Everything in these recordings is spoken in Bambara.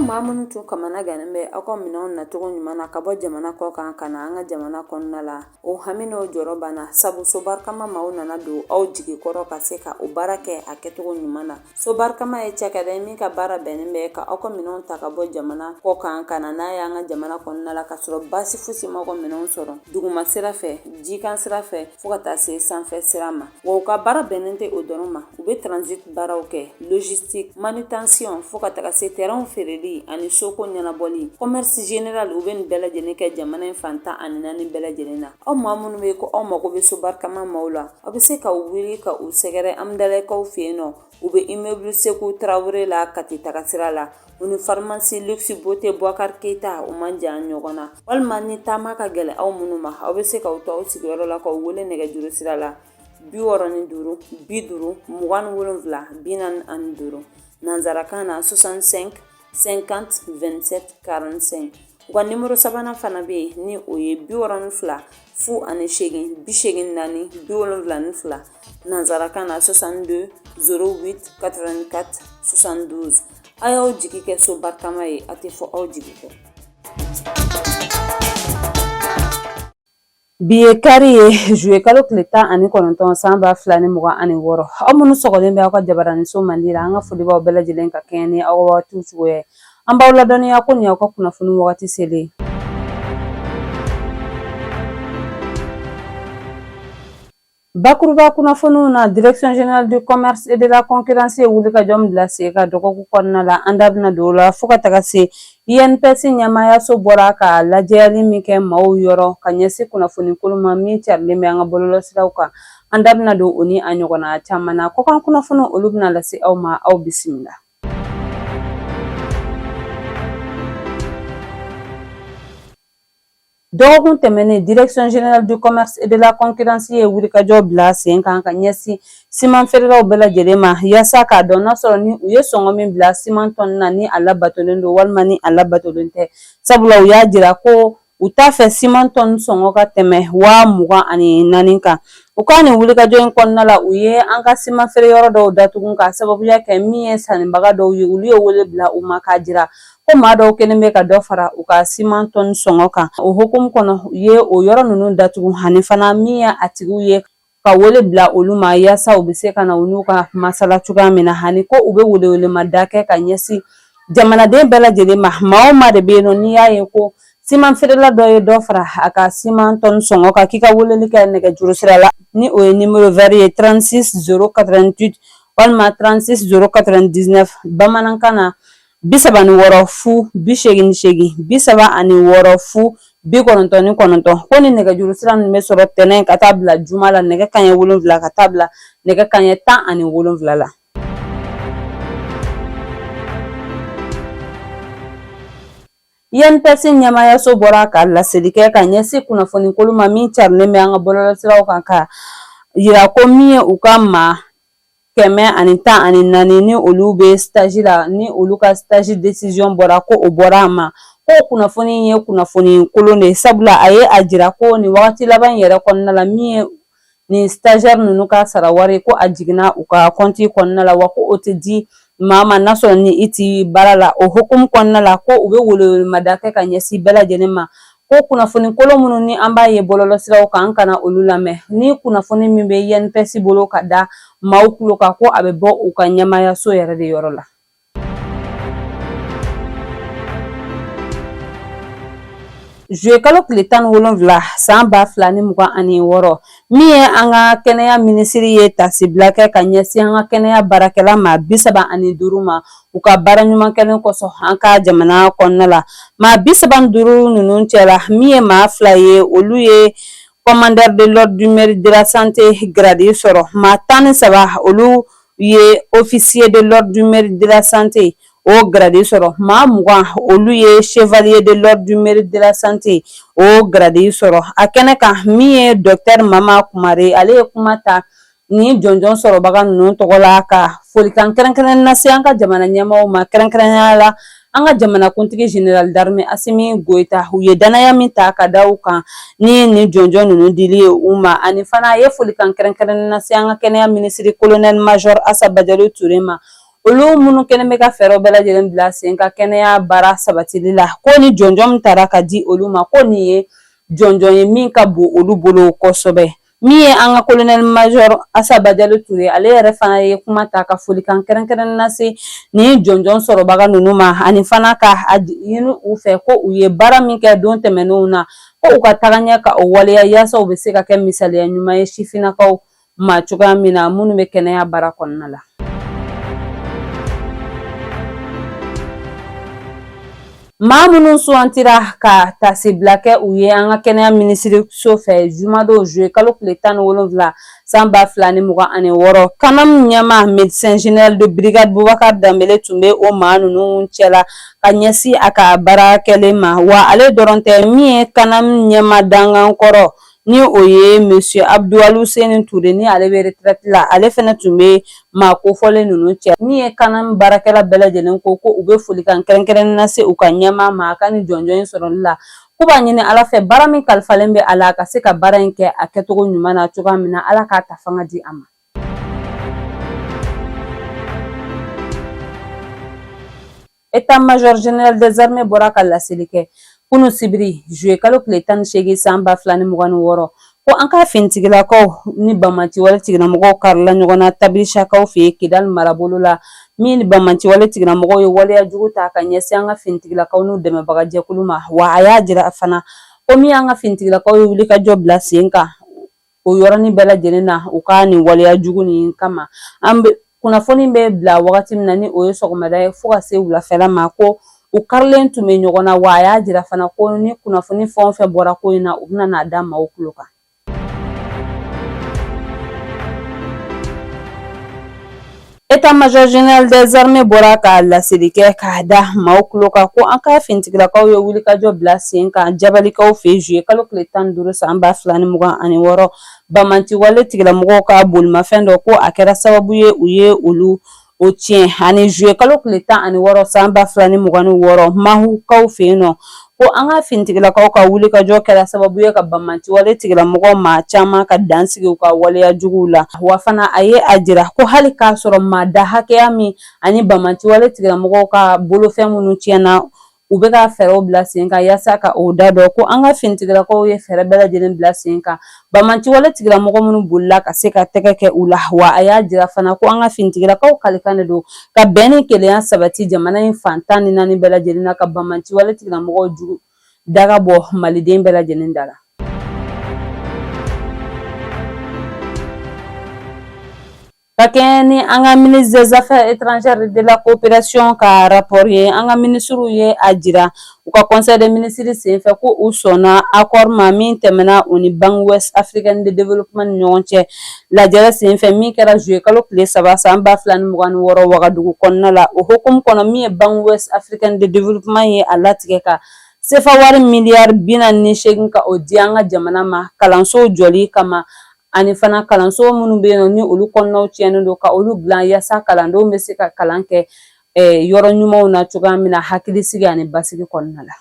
maa minnu tun kamana gannen bɛ aw ka minɛnw nacogo ɲuman na ka bɔ jamana kɔ kan ka na an ka jamana kɔnɔna la, o hami n'o jɔrɔ banna, sabu Sobarikama maaw nana don aw jigi kɔrɔ ka se ka o baara kɛ a kɛcogo ɲuman na. Sobarikama ye cakɛda ye min ka baara bɛnnen bɛ ka aw ka minɛnw ta ka bɔ jamana kɔ kan ka na n'a ye an ka jamana kɔnɔna la, ka sɔrɔ baasi fosi m'aw ka minɛnw sɔrɔ duguma sira fɛ, jikan sira fɛ, fo ka taa se sanfɛ sira ma. Wa u ka baara bɛnnen tɛ o dɔrɔn ma, u bɛ transit baaraw kɛ, logistique, manutention, fo ka taga se terrainw feereli ani soko ɲɛnabɔli, commerce général. U bɛ nin bɛɛ lajɛlen kɛ jamana in fan 14 bɛɛ lajɛlen na. Aw maa minnu bɛ ko aw mago bɛ Sobarikama maaw la, aw bɛ se ka wuli ka u sɛgɛrɛ Amudalayi fɛ yen nɔ. U bɛ immeuble Seku Tarawele la Kati taga sira la. U ni pharmacie Luxe Beauté Boubacar Keita, u man jan ɲɔgɔn na. Walima ni taama ka gɛlɛn aw minnu ma, aw bɛ se k'aw to aw sigiyɔrɔ la k'aw wele nɛgɛjuru sira la 65 50 27 45, nansarakan na 65 50 27 45. U ka nimoro sabanan fana bɛ yen, ni o ye 62 08 84 72, nansarakan na 62 08 84 72. A y'aw jigi kɛ Sobarikama ye, a tɛ fɔ aw jigi kɔ. Bi ye kari ye, juillet kalo tile 19 san 2026. Aw minnu sɔgɔlen bɛ aw ka jabaraniso mandi la, an ka foli b'aw bɛɛ lajɛlen ka kɛɲɛ ni aw waatiw cogoya ye. An b'aw ladɔnniya ko nin y'aw ka kunnafoni wagati selen. Bakuruba kunnafoniw na, Direction générale du commerce et de la concurrence ye wulikajɔ min bila sen kan dɔgɔkun kɔnɔna la, an da bɛna don o la, fo ka taga se INPS ɲɛmaayaso bɔra ka lajɛyali min kɛ maaw yɔrɔ ka ɲɛsin kunnafoni kolon ma min carilen bɛ an ka bɔlɔlɔsiraw kan. An da bɛna don o ni a ɲɔgɔnna caman na. Kɔkan kunnafoniw, olu bɛna lase aw ma. Aw bisimila. Dɔgɔkun tɛmɛnen, Direction générale du commerce et de la concurrence ye wulikajɔ bila sen kan ka ɲɛsin siman feerelaw bɛɛ lajɛlen ma, yaasa k'a dɔn n'a sɔrɔ ni u ye sɔngɔ min bila siman tɔni na, ni a labatolen don walima ni a labatolen tɛ, sabula u y'a jira ko u t'a fɛ siman tɔni sɔngɔ ka tɛmɛ 24,000 kan. U ka nin wulikajɔ in kɔnɔna la, u ye an ka siman feere yɔrɔ dɔw datugu k'a sababuya kɛ min ye sannibaga dɔw ye, olu ye wele bila u ma k'a jira ko maa dɔw kɛlen bɛ ka dɔ fara u ka siman tɔni sɔngɔ kan. O hukumu kɔnɔ, u ye o yɔrɔ ninnu datugu, ani fana min ye a tigiw ye, ka wele bila olu ma yaasa u bɛ se ka na u n'u ka masala cogoya min na, ani ko u bɛ welewelemada kɛ ka ɲɛsin jamanaden bɛɛ lajɛlen ma. Maa o maa de bɛ yen nɔ, n'i y'a ye ko siman feerela dɔ ye dɔ fara a ka siman tɔni sɔngɔ kan, k'i ka weleli kɛ nɛgɛjuru sira la, ni o ye numéro vert ye 36 088 walima 36 099, bamanankan na 36 0 88 36 0 99. Ko ni nɛgɛjuru sira ninnu bɛ sɔrɔ tɛnɛn ka taa bila juma la, nɛgɛ kanɲɛ 7 ka taa bila nɛgɛ kanɲɛ 17 la. INPS ɲɛmaayaso bɔra ka laseli kɛ ka ɲɛsin kunnafoni kolon ma min carilen bɛ an ka bɔlɔlɔsiraw kan, ka yira ko min ye u ka maa 114 ni olu bɛ stage la, ni olu ka stage décision bɔra, ko o bɔra a ma, ko kunnafoni ye kunnafoni kolon de ye, sabula a ye a jira ko nin wagati laban yɛrɛ kɔnɔna la, min ye nin stagiaire ninnu ka sara wari, ko a jiginna u ka kɔnti kɔnɔna la, wa ko o tɛ di maa ma n'a sɔrɔ ni i ti baara la. O hukumu kɔnɔna la, ko u bɛ welewelemada kɛ ka ɲɛsin bɛɛ lajɛlen ma ko kunnafoni kolon minnu ni an b'a ye bɔlɔlɔsiraw kan, an kana olu lamɛn. Ni kunnafoni min bɛ INPS bolo ka da maaw tulo kan, ko a bɛ bɔ u ka ɲɛmaayaso yɛrɛ de yɔrɔ la. Juillet kalo tile 17 san 2026, min ye an ka kɛnɛya minisiri ye tasibila kɛ ka ɲɛsin an ka kɛnɛya baarakɛla maa 35 ma u ka baara ɲuman kɛlen kosɔn an ka jamana kɔnɔna la. Maa 35 ninnu cɛla, min ye maa fila ye, olu ye commandeur de l'ordre du mérite de la santé grade sɔrɔ. Maa 13, olu ye officier de l'ordre du mérite de la santé o grade sɔrɔ. Maa 20, olu ye chevalier de l'ordre du mérite de la santé o grade sɔrɔ. A kɛnɛ kan, min ye docteur Mama Kumare, ale ye kuma ta ni jɔnjɔn sɔrɔbaga ninnu tɔgɔ la, ka folikan kɛrɛnkɛrɛn lase an ka jamana ɲɛmaaw ma, kɛrɛnkɛrɛnnenya la an ka jamanakuntigi général d'armée Asimi Goyita, u ye danaya min ta ka da u kan ni nin jɔnjɔn ninnu dili ye u ma. Ani fana a ye folikan kɛrɛnkɛrɛn lase an ka kɛnɛya minisiri colonel major Asa Bajalo Ture ma. Olu minnu kɛlen bɛ ka fɛɛrɛw bɛɛ lajɛlen bila sen kan kɛnɛya baara sabatili la, ko ni jɔnjɔn min tara ka di olu ma, ko nin ye jɔnjɔn ye min ka bon olu bolo kosɛbɛ. Min ye an ka colonel major Asa Bajalo Ture, ale yɛrɛ fana ye kuma ta ka folikan kɛrɛnkɛrɛn lase nin jɔnjɔn sɔrɔbaga ninnu ma, ani fana ka a ɲini u fɛ ko u ye baara min kɛ don tɛmɛnenw na, ko u ka taga ɲɛ ka o waleya yaasa u bɛ se ka kɛ misaliya ɲuman ye sifinnakaw ma cogoya min na minnu bɛ kɛnɛya baara kɔnɔna la. Maa minnu sugantira ka taasibila kɛ u ye an ka kɛnɛya minisiriso fɛ jumadon juillet kalo tile 17 san 2026, CANAM ɲɛmaa médecin général de brigade Bubakar Danbele tun bɛ o maa ninnu cɛla ka ɲɛsin a ka baara kɛlen ma. Wa ale dɔrɔn tɛ, min ye CANAM ɲɛmaa dankan kɔrɔ ni o ye monsieur Abdou Aluseni Ture, ni ale bɛ retraite la, ale fana tun bɛ maa kofɔlen ninnu cɛ. Min ye CANAM baarakɛla bɛɛ lajɛlen ko ko u bɛ folikan kɛrɛnkɛrɛnnen lase u ka ɲɛmaa ma a ka nin jɔnjɔn in sɔrɔli la, k'u b'a ɲini Ala fɛ baara min kalifalen bɛ a la, a ka se ka baara in kɛ a kɛcogo ɲuman na cogoya min na, Ala k'a ta fanga di a ma. État-major général des armées bɔra ka laseli kɛ kunun sibiri juillet kalo tile 18 san 2026, ko an ka finitigilakaw ni banbaanciwale tigilamɔgɔw karila ɲɔgɔn na Tabirisakaw fɛ yen Kidali marabolo la. Min ni banbaanciwale tigilamɔgɔw ye waleya jugu ta ka ɲɛsin an ka finitigilakaw n'u dɛmɛbagajɛkulu ma. Wa a y'a jira fana ko min y'an ka finitigilakaw ye wulikajɔ bila sen kan o yɔrɔnin bɛɛ lajɛlen na u ka nin waleya jugu nin kama. An bɛ kunnafoni bɛ bila wagati min na, ni o ye sɔgɔmada ye fo ka se wulafɛla ma, ko u karilen tun bɛ ɲɔgɔn na. Wa a y'a jira fana ko ni kunnafoni fɛn o fɛn bɔra ko in na, u bɛna n'a da maaw tulo kan. État-major général des armées bɔra ka laseli kɛ k'a da maaw tulo kan ko an ka finitigilakaw ye wulikajɔ bila sen kan Jabalikaw fɛ juillet kalo tile 15 san 2026, banbaanciwale tigilamɔgɔw ka bolimafɛn dɔ, ko a kɛra sababu ye u ye olu o tiɲɛ. Ani juillet kalo tile 16 san 2026, Mahukaw fɛ yen nɔ, ko an ka finitigilakaw ka wulikajɔ kɛra sababu ye ka banbaanciwale tigilamɔgɔ maa caman ka dan sigi u ka waleya juguw la. Wa fana a ye a jira ko hali k'a sɔrɔ maa da hakɛya min ani banbaanciwale tigilamɔgɔw ka bolofɛn minnu tiɲɛna, u bɛ ka fɛɛrɛw bila sen kan yaasa ka o da dɔn, ko an ka finitigilakaw ye fɛɛrɛ bɛɛ lajɛlen bila sen kan banbaanciwale tigilamɔgɔ minnu bolila ka se ka tɛgɛ kɛ u la. Wa a y'a jira fana ko an ka finitigilakaw kalikan de don ka bɛn ni kelenya sabati jamana in fan 14 bɛɛ lajɛlen na, ka banbaanciwale tigilamɔgɔw jugu daga bɔ maliden bɛɛ lajɛlen da la. Ka kɛɲɛ ni an ka ministre des affaires étrangères et de la coopération ka rapport ye, an ka minisiriw ye a jira u ka conseil des ministres senfɛ ko u sɔnna accord ma min tɛmɛna u ni Banque Ouest Africaine de Développement ni ɲɔgɔn cɛ lajɛrɛ senfɛ min kɛra juillet kalo tile 3 san 2026 Wagadugu kɔnɔna la. O hukumu kɔnɔ, min ye Banque Ouest Africaine de Développement ye a latigɛ ka sefa wari miliyari 48 ka o di an ka jamana ma kalansow jɔli kama, ani fana kalanso minnu bɛ yen nɔ ni olu kɔnɔnaw tiɲɛnen don, ka olu dilan yaasa kalandenw bɛ se ka kalan kɛ yɔrɔ ɲumanw na cogoya min na, hakilisigi ani basigi kɔnɔna la.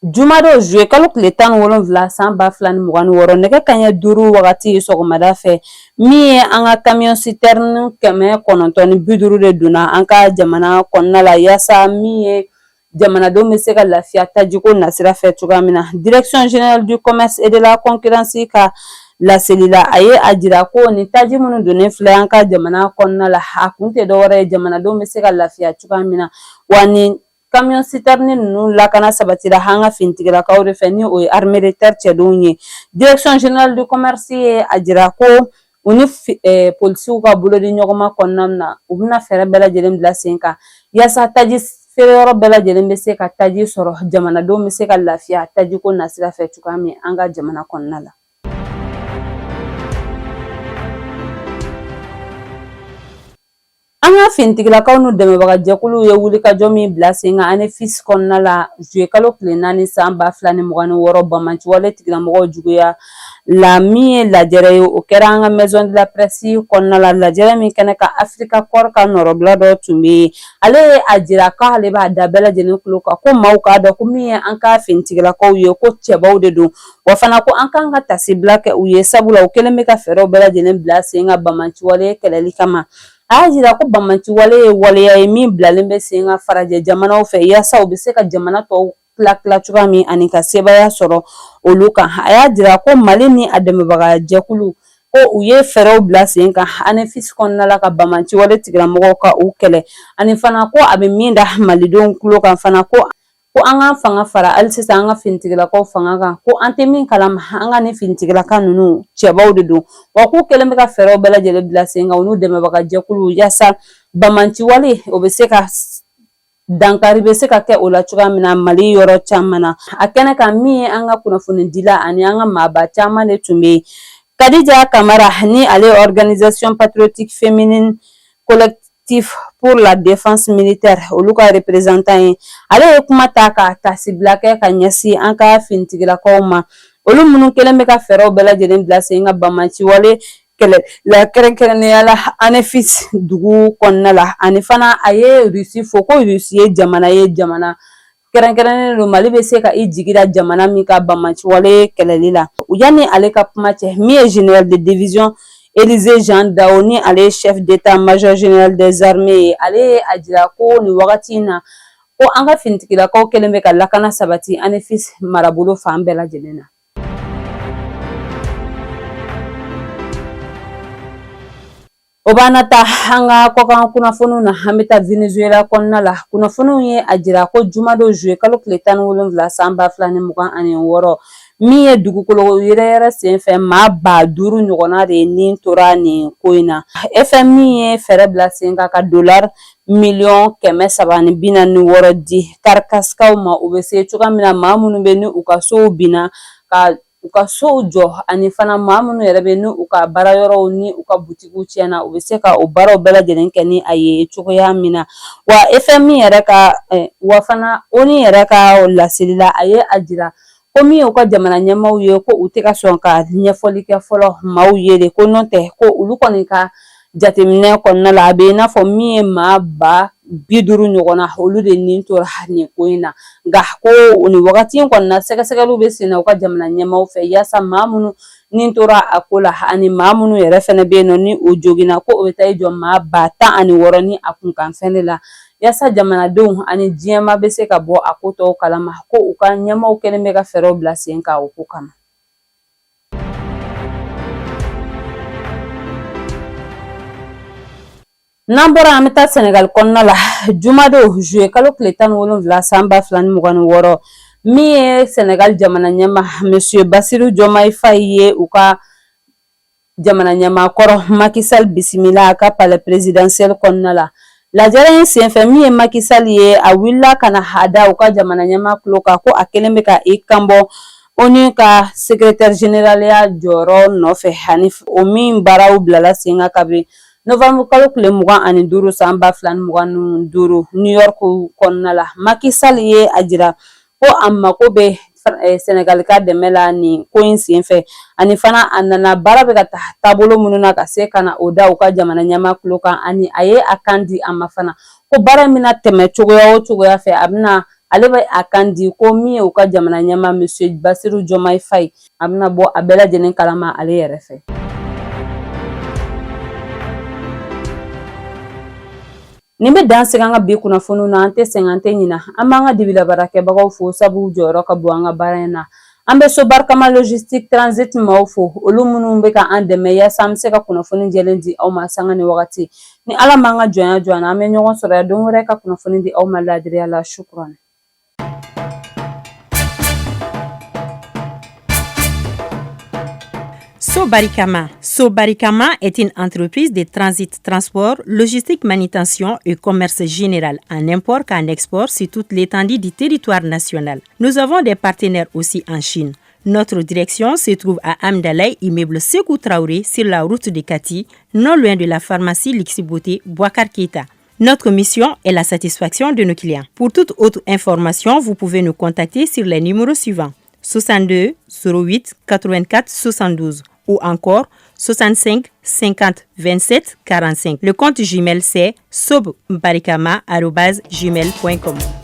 Jumadon juillet kalo tile 17 san 2026, nɛgɛ kanɲɛ 5 wagati sɔgɔmada fɛ, min ye an ka camion citerne 950 de donna an ka jamana kɔnɔna la yaasa min ye jamanadenw bɛ se ka lafiya tajiko nasira fɛ cogoya min na. Direction générale du commerce et de la concurrence ka laseli la, a ye a jira ko nin taji minnu donnen filɛ an ka jamana kɔnɔna la, a kun tɛ dɔwɛrɛ ye jamanadenw bɛ se ka lafiya cogoya min na. Wa nin camion citerne ninnu lakana sabatira an ka finitigilakaw de fɛ, ni o ye armée de terre cɛdenw ye. Direction générale du commerce ye a jira ko u ni polisiw ka bolodi ɲɔgɔnma kɔnɔna na, u bɛna fɛɛrɛ bɛɛ lajɛlen bila sen kan yaasa taji feereyɔrɔ bɛɛ lajɛlen bɛ se ka taji sɔrɔ, jamanadenw bɛ se ka lafiya tajiko nasira fɛ cogoya min an ka jamana kɔnɔna la. An ka finitigilakaw n'u dɛmɛbagajɛkuluw ye wulikajɔ min bila sen kan Anefis kɔnɔna la zuye kalo tile 4 san 2026 banbaanciwale tigilamɔgɔw juguya la, min ye lajɛrɛ ye, o kɛra an ka Maison de la Presse kɔnɔna la. Lajɛrɛ min kɛnɛ kan, Africa Corps ka nɔrɔbila dɔ tun bɛ yen. Ale ye a jira k'ale b'a da bɛɛ lajɛlen tulo kan ko maaw k'a dɔn ko min ye an ka finitigilakaw ye, ko cɛbaw de don, wa fana ko an kan ka tasibila kɛ u ye, sabula u kɛlen bɛ ka fɛɛrɛw bɛɛ lajɛlen bila sen kan banbaanciwale kɛlɛli kama. A y'a jira ko banbaanciwale ye waleya ye min bilalen bɛ sen kan farajɛ jamanaw fɛ, yaasa u bɛ se ka jamana tɔw tila tila cogoya min ani ka sebaaya sɔrɔ olu kan. A y'a jira ko Mali ni a dɛmɛbaga jɛkulu, ko u ye fɛɛrɛw bila sen kan Anefis kɔnɔna la ka banbaanciwale tigilamɔgɔw ka u kɛlɛ, ani fana ko a bɛ min da malidenw tulo kan fana, ko an k'an fanga fara hali sisan an ka finitigilakaw fanga kan, ko an tɛ min kalama, an ka ni finitigilaka ninnu cɛbaw de don, wa k'u kɛlen bɛ ka fɛɛrɛw bɛɛ lajɛlen bila sen kan u n'u dɛmɛbaga jɛkulu, yaasa banbaanciwale o bɛ se ka dankari bɛ se ka kɛ o la cogoya min na Mali yɔrɔ caman na. A kɛnɛ kan, min ye an ka kunnafonidila ani an ka maaba caman de tun bɛ yen. Kadija Kamara, ni ale Organisation patriotique féminine Collectif pour la défense militaire, olu ka représentant ye, ale ye kuma ta ka tasibila kɛ ka ɲɛsin an ka finitigilakaw ma, olu minnu kɛlen bɛ ka fɛɛrɛw bɛɛ lajɛlen bila sen kan banbaanciwale kɛlɛ la, kɛrɛnkɛrɛnnenya la Anefis dugu kɔnɔna la. Ani fana a ye Rusi fo, ko Rusi ye jamana ye, jamana kɛrɛnkɛrɛnnen don, Mali bɛ se ka i jigi da jamana min ka banbaanciwale kɛlɛli la. Yanni ale ka kuma cɛ, min ye général de division Élisée Jean Dao, ni ale ye chef d'état-major général des armées ye, ale ye a jira ko nin wagati in na, ko an ka finitigilakaw kɛlen bɛ ka lakana sabati Anefis marabolo fan bɛɛ lajɛlen na. O b'an na taa an ka kɔkan kunnafoniw na. An bɛ taa Venezuela kɔnɔna la. Kunnafoniw ye a jira ko jumadon juillet kalo tile 17 san 2026, min ye dugukolo yɛrɛyɛrɛ senfɛ, maa 5000 ɲɔgɔnna de ni tora nin ko in na. FMI ye fɛɛrɛ bila sen kan ka dolari miliyɔn 346 di Caracaskaw ma, u bɛ se cogoya min na maa minnu bɛ ni u ka sow binna ka u ka sow jɔ, ani fana maa minnu yɛrɛ bɛ ni u ka baara yɔrɔw ni u ka butigiw tiɲɛna, u bɛ se ka o baaraw bɛɛ lajɛlen kɛ ni a ye cogoya min na. Wa FMI yɛrɛ ka, wa fana ONU yɛrɛ ka laseli la, a ye a jira ko min y'u ka jamana ɲɛmaaw ye, ko u tɛ ka sɔn ka ɲɛfɔli kɛ fɔlɔ maaw ye de, ko n'o tɛ ko olu kɔni ka jateminɛ kɔnɔna la, a bɛ i n'a fɔ min ye maa 50,000 ɲɔgɔn na, olu de ni tora nin ko in na. Nka ko nin wagati in kɔnɔna, sɛgɛsɛgɛliw bɛ sen na u ka jamana ɲɛmaaw fɛ, yaasa maa minnu ni tora a ko la ani maa minnu yɛrɛ fɛnɛ bɛ yen nɔ ni o joginna, ko o bɛ taa i jɔ maa 16,000 ni a kunkanfɛn de la, yaasa jamanadenw ani diɲɛmaa bɛ se ka bɔ a ko tɔw kalama ko u ka ɲɛmaaw kɛlen bɛ ka fɛɛrɛw bila sen kan o ko kama. N'an bɔra, an bɛ taa Senegal kɔnɔna la. Jumadon juillet kalo tile 17 san 2026, min ye Senegal jamana ɲɛmaa Monsieur Bassirou Diomaye Faye ye u ka jamana ɲɛmaa kɔrɔ Macky Sall bisimila a ka palais présidentiel kɔnɔna la. Lajɛrɛ in senfɛ, min ye Macky Sall ye, a wulila ka na a da u ka jamana ɲɛmaa tulo kan ko a kɛlen bɛ ka i kanbɔ ONU ka secrétaire général ya jɔyɔrɔ nɔfɛ, ani o min baaraw bilala sen kan kabini novembre kalo tile 25 san 2025 New York kɔnɔna la. Macky Sall ye a jira ko a mako bɛ Senegal ka dɛmɛ la nin ko in senfɛ, ani fana a nana baara bɛ ka taa taabolo minnu na ka se ka na o da u ka jamana ɲɛmaa tulo kan. Ani a ye a kan di a ma fana ko baara in bɛna tɛmɛ cogoya o cogoya fɛ, a bɛna ale bɛ a kan di ko min ye u ka jamana ɲɛmaa Monsieur Bassirou Diomaye Faye, a bɛna bɔ a bɛɛ lajɛlen kalama ale yɛrɛ fɛ. Nin bɛ dan sigi an ka bi kunnafoniw na. An tɛ sɛgɛn, an tɛ ɲina. An b'an ka dibilabaarakɛbagaw fo, sabu jɔyɔrɔ ka bon an ka baara in na. An bɛ Sobarikama Logistique Transit maaw fo, olu minnu bɛ ka an dɛmɛ yaasa an bɛ se ka kunnafoni jɛlen di aw ma sanga ni wagati. Ni Ala m'an ka jɔnya jɔ an na, an bɛ ɲɔgɔn sɔrɔ yan don wɛrɛ ka kunnafoni di aw ma laadiriya la. Shukran. Sobarikama. Sobarikama est une entreprise de transit, transport, logistique, manutention et commerce général en import qu'en export sur toute l'étendue du territoire national. Nous avons des partenaires aussi en Chine. Notre direction se trouve à Hamdallaye, immeuble Sekou Traoré, sur la route de Kati, non loin de la pharmacie Lixiboté Boikar Keita. Notre mission est la satisfaction de nos clients. Pour toute autre information, vous pouvez nous contacter sur les numéros suivants: 62 08 84 72 ou encore 65 50 27 45. Le compte Gmail, c'est sobbarikama.gmail.com.